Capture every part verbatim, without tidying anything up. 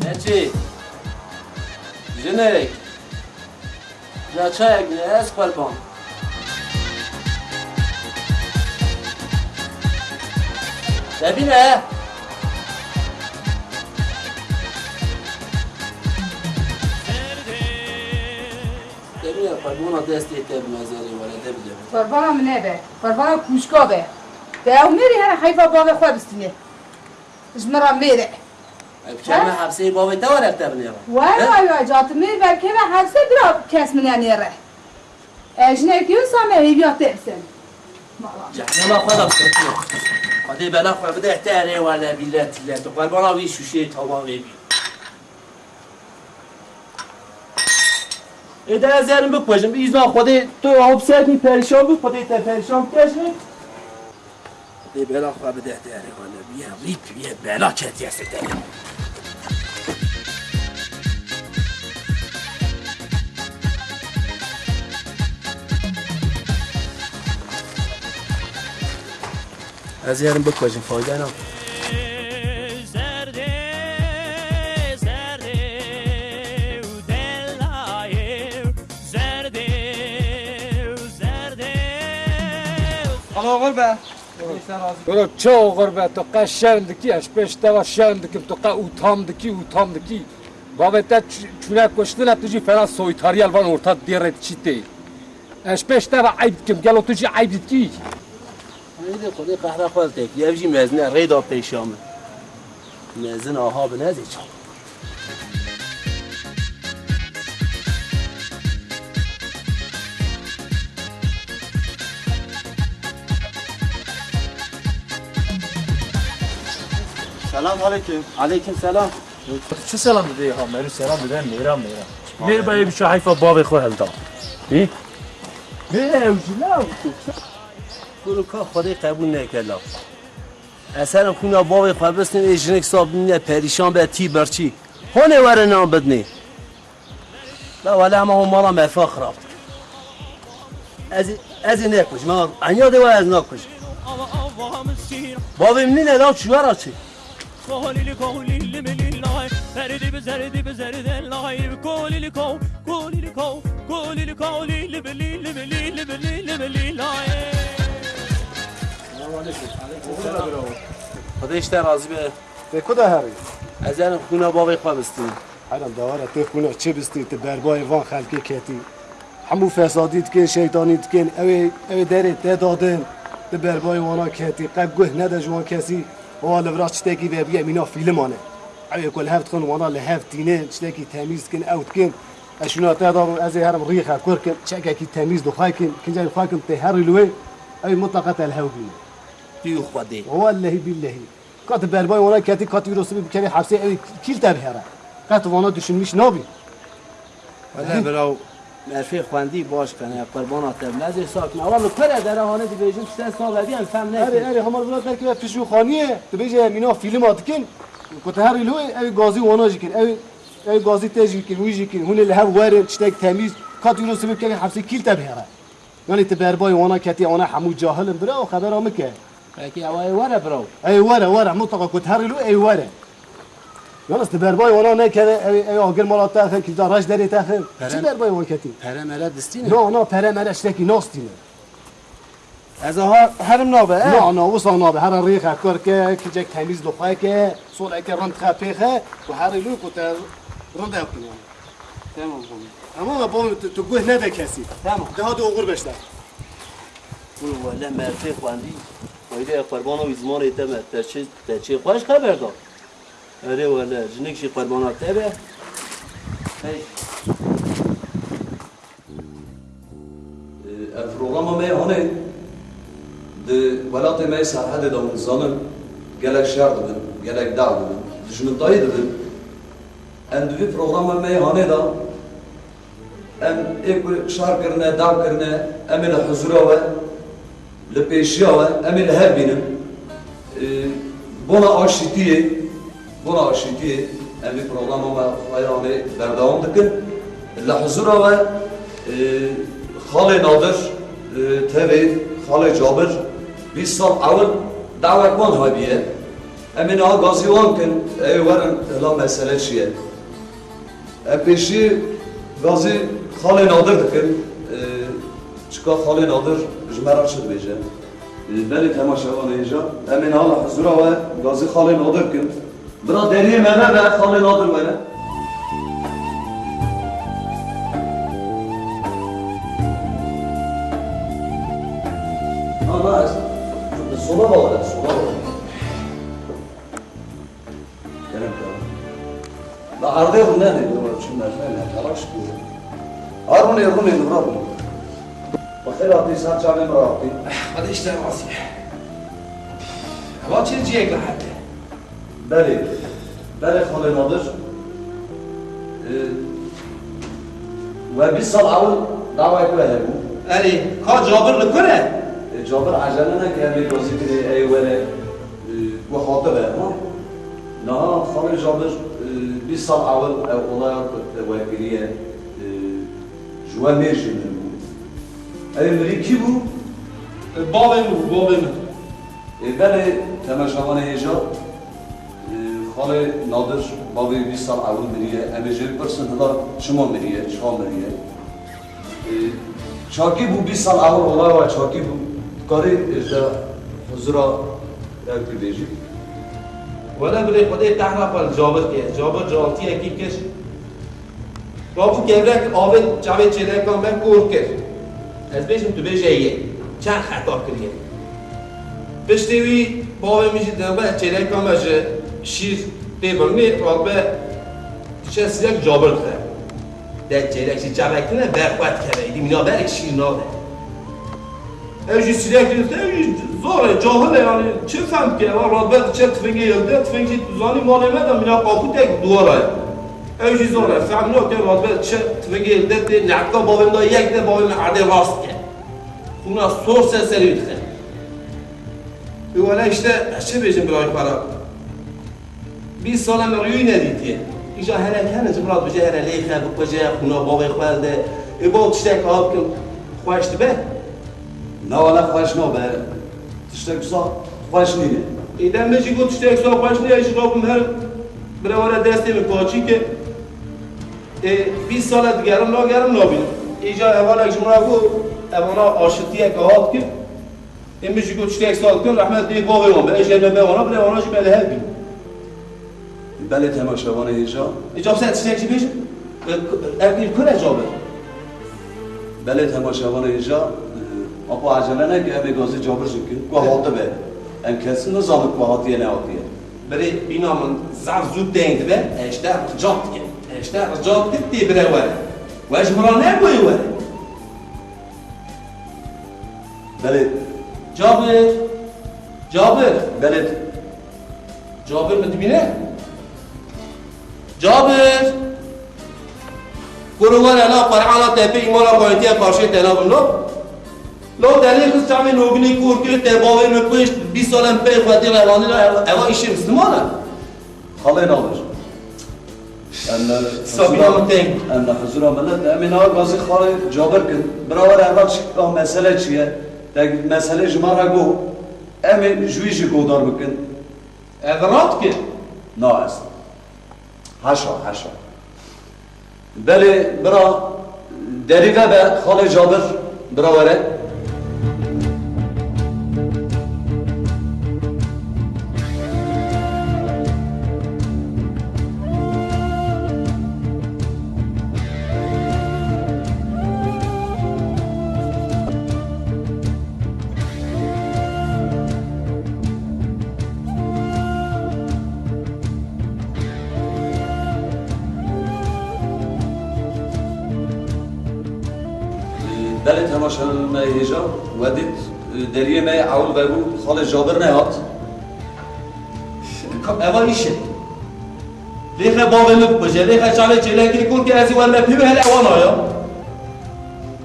Keçê. Jinek. Ya çayek ne ez qurban. Debîne. Debîne qurbana destê te bi mezerê were de bide. Qurbana min nebe. Qurbana kuşka be. Te ew mêrî here heyfa bavê xwe bistîne. Ji min re mêr e. Ev çeme hepseyê bavê te were te binêre. Were, were, ca tu mêr berkeve hepse bira kes min enêre. E, jinekî wisa me hêviya te bisin. Mala. Cehnema xwe de bitirtiyo. Xwedê bela xwe bide te erê wele bîle tîle. Tu qurbana wî şûşê tava vê bî. Ê de ez herim bikujim. Îzna Xwedê tu hopsek min perîşan bû, Xwedê te perîşan bike ji min. Xwedê bela xwe bide te erê xwe ne. Bîye rît, bîye bela ketiye se te. Ez herim bikujim, fayda nake. Zerdê, zerdê û delayê, zerdê, zerdê. Alo, oxir be. Gelo çi oxir be, tu qe şewn dikî, ez pêş te ve şewn dikim, tu qe utam dikî, utam dikî. Bavê te ç-, çûne kuştine, tu jî fena soytariye li van orta dêrê çî tê. Ez pêş te ve eyb dikim, gelo tu jî eyb dikî? Êdî Xwedê qehra xwe li te kî, ev jî mezin e, rê da pêşiya min. Mezin aha bi nezê çawa. Selam aleyküm. Aleyküm selam. Çi selam dide ha? Merû selam dide, mêra, mêra. Mêr be, ê biçe heyfa bavê xwe helda. Hî? Bê ew jî ne ew. Gulu ka Xwedê qebûl neke la. Ez herim xûna bavê xwe bistin, ê jinik sa bimîne perîşan be tî birçî. Honê were nan bidinê. La wele hema hûn mala me fa xirab dikin. Ez, ez ê nekujim, ha. Enya de wa ez nakujim. Bavê min nîne la çû wera çi? Xwedê ji te razî be. Te ku de herî? Ez herim xûna bavê xwe bistînim. Herem dawara te xûna çi bistî, tu berbayê van xelkê ketî. Hemû fesadî dikin, şeytanî dikin. Ew ê, ew ê derê te dadin. Tu berbayê wana ketî. Qe guh nede ji wan kesî. Wa li vira çitekî vebûye mîna fîliman e. Ew ê ku li hev dixin wana li hev tînin, çitekî temîz dikin, ew dikin. Ez şûna te dabim, ez ê herim rîxe kur kim, çekekî temîz li xwe kim, kincekî xwe kim, tê herî li wê, ew ê mutleqa te li hev bînin. Tu yû Xwedê. Wellehî billehî. Ka tu berbayê wana ketî, ka tu îro sibê bikevî hepsê, ew ê kîl te bihere. Qet vana düşünmîş nabî. Wele biraw, merfê xwendî baş kene, qurbana te bi nezê sak me. Wele kure dere hanê dibêjin, tiştê sa vebî em fem nekin. Erê, erê, hema bira belkî ve pişû xaniyê, dibêje mîna fîlma dikin, ku te herî lo, ew ê gazî wana jî kin, ew ê, ew ê gazî te jî kin, wî jî kin, hûn ê li hev werin, tiştek temîz, ka tu îro sibê bikevî hepsê kîl te bihere. Yanî tu berbayê wana ketî, wana hemû cahil in, bira, ew xebera min ke. Peki ew ê were biraw? Ey were, were, mutleqa ku tu herî lo ey were. Yalnız tu berbayê wana nekeve, ew, ew agir mala te xin, kîvda reş derê te xin. Pere- Çi berbayê wan ketî? Pere mere distîne? Na, na, pere mere ştekî nastîne. Ez aha herim nabe, e? Na, na, wisa nabe. Hera rêxe kur ke, kicek temîz li xwe ke, soleke rind xe pêxe, ku herî lo ku te rind ew kin yani. Tamam, tamam. Ama bavê tu, tu guh nede kesî. Tamam. Daha da oxir beşler. Wele merfê xwendî. Hayde qurbana wî zimanê te me. Te çê, te çê xweş xeber da. Erê wele, jinik jî qurbana te be. Hey. Ev programa me hane di welatê me Serhedê de hûn zanin gelek şer dibin, gelek daw dibin, dijmintayî dibin. Em di vî programa me hanê de, em ê ku şer kirine, daw kirine, em ê li huzura we, li pêşiya we, em ê li hev bînin. E, bona aşîtiyê, bona aşîtiyê, em vî programa me xwe hanê berdewam dikin. Li huzura we, e, xalê Nadir, e, tevê xalê Cabir, bîst sal ewil dawek wan hebîye. Em ê niha gazî wan kin, ê werin hila mesele çi ye. Em pêşî gazî xalê Nadir dikin, e, çika xalê Nadir ji me re çi dibêje. E, belê temaşevanê hêja, em ê niha li huzura we gazî xalê Nadir kin. Bira deriyê me vebe, xalê Nadir were. Na, na, ez, sola bavere, sola bavere. Kerem, kerem. La erdê rûne ne, çi mezme ne, telaş bû. Ha rûne, rûne, rûne, rûne. Bi xêr hatî, ser çavê min re hatî. Hadi işte razî. Hava çi ciyek rahat e. Belê, belê xalê Nadir. E, we bîst sal ewil dawayek we hebû. Erê, ka Cabir li ku ne? E, Cabir ecele neke, em ê gazî kirê, ey were, e, ku hatibe, ha? Niha xalê Cabir, e, bîst sal ewil ev olaya ku te we kiriye, e, ji we mêr jî mirbû. Ew mirî kî bû? E, bavê min bû, bavê min. Ê, belê, temaşevanê hêja, ê, xalê Nadir, bavê bîst sal ewil miriye. Em ê jê bipirsin, hila çima miriye, çawa miriye? Ê, çakî bû, bîst sal ewil olay wa çakî bû. Karî, ê, ji huzura ew bibêjî? Wele birê Xwedê tehna xwe li Cabir kir. Cabir caltiyekî kir. Rabû kevrek avê çavê çêleka me kor kir. Ez bêjim tu bêje yê. Çend xeta kiriye. Piştê wî bavê min jî dibe çêleka me ji şîr tê birnê, radibe diçe sirek Cabir dixe. De çêlek jî çavek tune ber xwe dikeve, êdî mîna berek şîr nade. Ew jî sirek jî, ew jî zor e, cahil e, yani çi fehm dike? Ewa radibe diçe tifingê yilde, tifing jî tu zanî malê me de mîna qaputek dûwara ye. Ew jî zor e, fehm nake, radibe diçe tifingê yilde tê, nehetka bavê min da yek de, bavê min erdê rast dike. Xûna sor ser serê wî dixe. Ê wele işte, ez çi bêjim birayê xwe re? Bîst sal em rûyî nedîtiye. Îja herek hene ji min re dibêje here lê xe bikuje, xûna bavê xwe hilde. Ê baw tiştek hat kim xweş dibe? Na wele xweş nabe. Tiştek wisa xweş nîne. Ê dem min jî got tiştek wisa xweş nîne, ji rabim her bire were destê min paçî ke. Ê bîst sal e digerim nagerim nabînim. Îja hevalek ji min re got, evana aşitiyeke hat kim. Ê min jî got tiştek sal dikim, rehmet lê bavê wan be, ê jê me be wana, bile wana jî me li hev bî. Belê temaşevanê hêja. Ê ca sen tiştek jî bêjin? Ê, ev bîr kure Cabir? Belê temaşevanê hêja, e, apa ecele neke, em ê gazî Cabir jî bikin. Ku hatibe. Em kesin nizanin ku hatiye nehatiye. Birê bîna min zaf zû teng dibe, e, işte rica dike. E, işte rica dike tê bire were. We ji min re nebûyê were. Belê. Cabir! Cabir! Belê. Cabir min dibîne? Cabir! Kuro were la Qur'ana te pê îmana xwentiye qarşê te nabim lo. Lo delê xist çavê nogilî kûr kir te bavê min kuşt, bîst sal em pey xwedî rewanî la eva, eva îşê Misliman e. Xalê Nadir. Em li Sabîna huzura, min teng. Em li huzura milet, em ê niha gazî xalê Cabir kin. Bira were heval çi, ev mesele çi ye? Te meselê ji me re got. Em ê ji wî jî godar bikin. Ev rast ki? Na ez. Haşa, haşa. Belê bira, derî vebe, xalê Cabir, bira were. Belê temaşevanê me hêja, we dît, deriyê me ewil vebû, xalê Cabir nehat. Ka-, eva îş e. Lê xe bavê min bikuje, lê xe çavê çêlekê kûr ke ez ê werime pê wê hele ewa naya.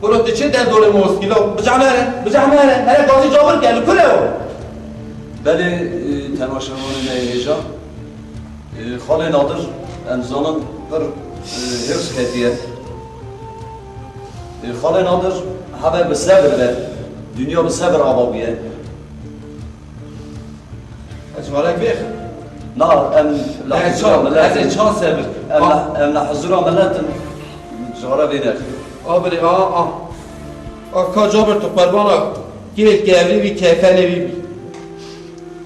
Kuro tu çi derdorê moskîla? Bica mere, bica mere. Here gazî Cabir ke, li ku ne o? Belê, e, temaşevanê me hêja. E, xalê Nadir, em zanin pir, e, hêrs ketiye. E, xalê Nadir, hebe bi sebir be. Dinya bi sebir ava bûye. Ji malek bêx. Na, em li huzura milet in. Em li, em li huzura milet in. Ji xwe re vê nexî. A birê, a, a. A ka Cabir, tu qurbana kêlkê evlî bî, kefenê wî bî.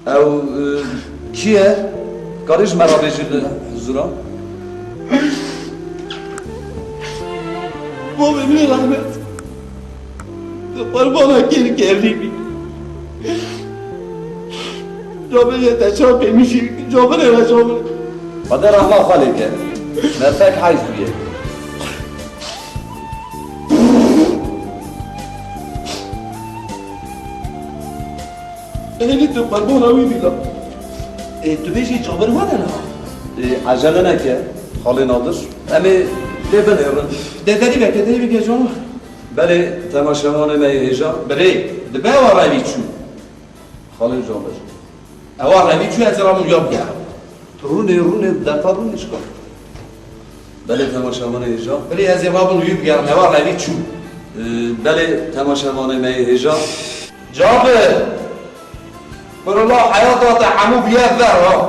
Ew, e, kî ye? Karî ji me re bêjî li huzura? Bavê min rehmet. Qurbana kêlkê evlî bî. Cabir ye te çawa pêmîşî? Cabirê ve Cabir. Xwedê rehma xwe lê ke. Me fek heyf bûye. Êlî tu qurbana wî bî la. Ê, tu bêjî Cabir we de niha? Ê, ecele neke, xalê Nadir. Em ê lê binêrin. Te derî veke, derî veke cana. Belê, temaşevanê me yê hêja. Birê, dibe ewa revî çû. Xalê Cabir. Ewa revî çû, ez ê rabim ya bigerim. Rûnê, rûnê, deqa rûnê çika. Belê, temaşevanê hêja. Birê, ez ê rabim wî bigerim, ewa revî çû. Ee, belê, temaşevanê me yê hêja. Cabir! Birula heyata te hemû bûye ver ha.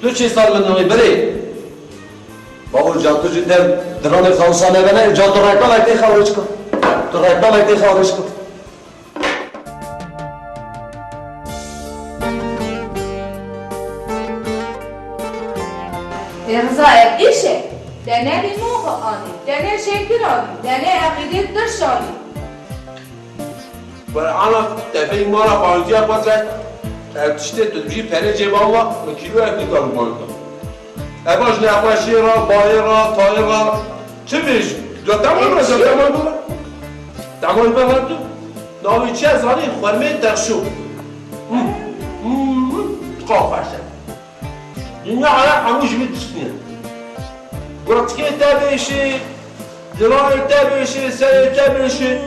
Tu çi ser min nînî birê? Babo can, tu jî dev diranê xawsa nevene, can tu reklamekê xew rêçika. Tu reklamekê xew rêçika. Ê Riza, ev îş e? Te ne lîmoxi anî, te ne şekir anî, te ne eqîdê tirş anî. Werana teveyî mala banciya xwe ser, ev tiştê tu dibî perê cêban ve, min kîloyek nîka li bankê. Eva ji nexweşiyê re, bayê re, tayê re, çi bêjî? Tu temam re, tu temam bû. Temam be tu. Navê çi ye zanî? Xwermê terşo. Hmm, hmm, hmm, çiqa xweş e. Dinya aya hemû ji wî diştîne. Gurtikê te bêşê, diranê te bêşê, serê te bêşê,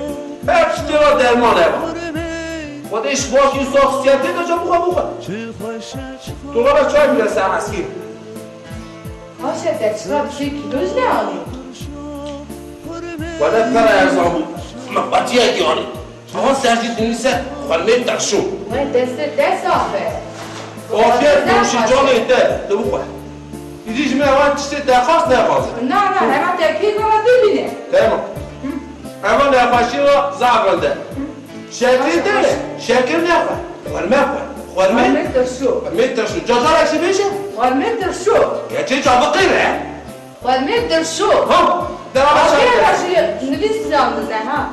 her tiştê re derman heba. Xwedê ji bakî saxsiyetê de ca bixwe bixwe. Tu xwe re çay bide ser eskî. Paşa te çira bi sê kîlo ji ne anî? Wele pere erzan bû. Me qetiyekî anî. Aha ser jî dinivîse xwermê terşo. Wê destê te sax be. Afiyet olsun canê te. Tu bixwe. Îdî ji me ewan tiştê te xas nexwaze. Na, na, hema te kê gava bibîne. Tamam. Hı. Evan nexweşî wa zaf rinde. Hı. Şekirî te ne? Şekir nexwe. Xwerme xwe. Xwerme. Xwermê tirşo. Xwermê tirşo. Cacarek jî bêje. Xwermê tirşo. Geçê ca biqîre. Xwermê tirşo. Ha, dera be çay. Aferin, jî nivîs zandine, ha.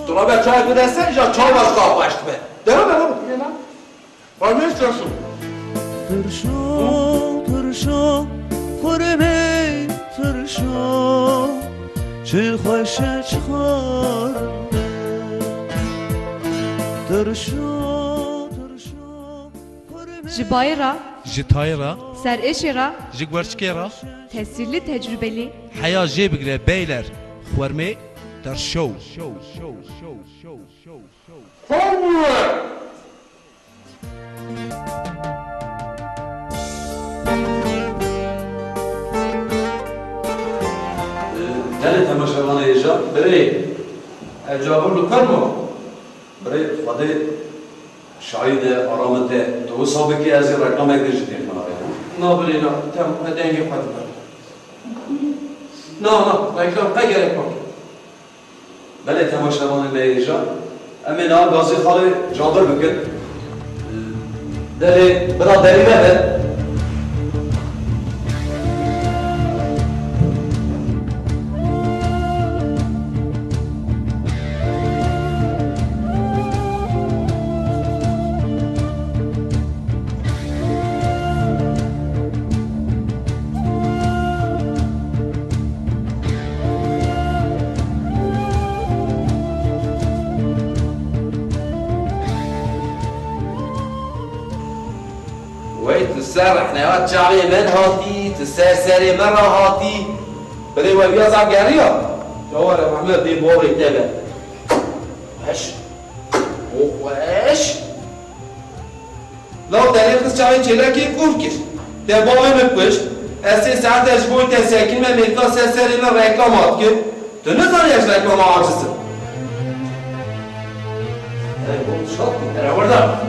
Tu rabe çay bidesen, ja çay başka xweş be. Dera be, dera be. Dera. Xwermê tirşo. Tirşo, tirşo, xwermê tirşo, çi xweş e, çi xwarbe. Tirşo, tirşo, xwermê. Ji bayê re. Ji tayê re. Serêşê re. Ji guerçikê re. Tesîrli tecrûbelî. Heya jê bigire beyler, xwermê terşo. Homework! Gelê temaşevanê hêja, birê. Ev Cabir li ku ma? Birê, Xwedê şahîd e, aramete, tu wisa bikî, ez ê reklamekê jî têxin avênim. Na birê na, tem, me dengê xwe dibin. Na, na, reklam qe gerek nake. Belê temaşevanê me yê hêja, em ê niha gazî xalê Cabir bikin. Derê, bira derî nebe. Wey, tu ser rehneya çavê min hatî, tu ser serê min re hatî. Birê we viya zaf geriya. Çawa re Mehmet bê borê te be. Xweş. O xweş. Law te lê xist çavê çêlekê kûr kir. Te bavê min kuşt. Ez sê saete ji bo te sekinime mêrka ser serê min reklama dikir. Tu nizanî ez ji reklama aciz im. Erê, bo şat bû. Erê, werda.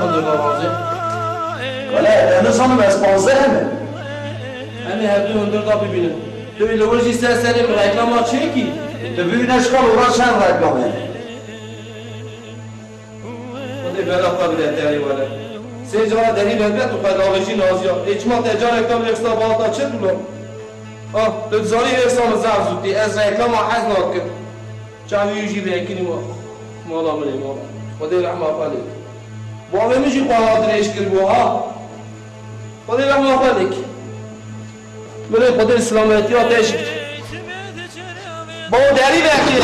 Hundir da bazê. Wele, ez nizanim, ez panzdeh me. Em ê hevdu hundir da bibînin. Tu ê li wir jî ser serê min reklama çêkî. Tu bibîne şikal ora çend reklam hene. Xwedê bela xwe bide te ê wele. Sê cara derî vedbe tu xwe davêjî naziya. Ê çima te carek da vê qisa bihata çi dilo? Ah, tu dizanî vê qisa min zaf zû tê. Ez reklama hez nakim. Çavî wî jî vekirî ma. Mala min ê mala. Xwedê rehma xwe lê. Bavê min jî xwe ha dirêj kiribû ha. Xwedê rehma xwe lê. Min ê Xwedê silametiya te jî bide. Baw derî vekir.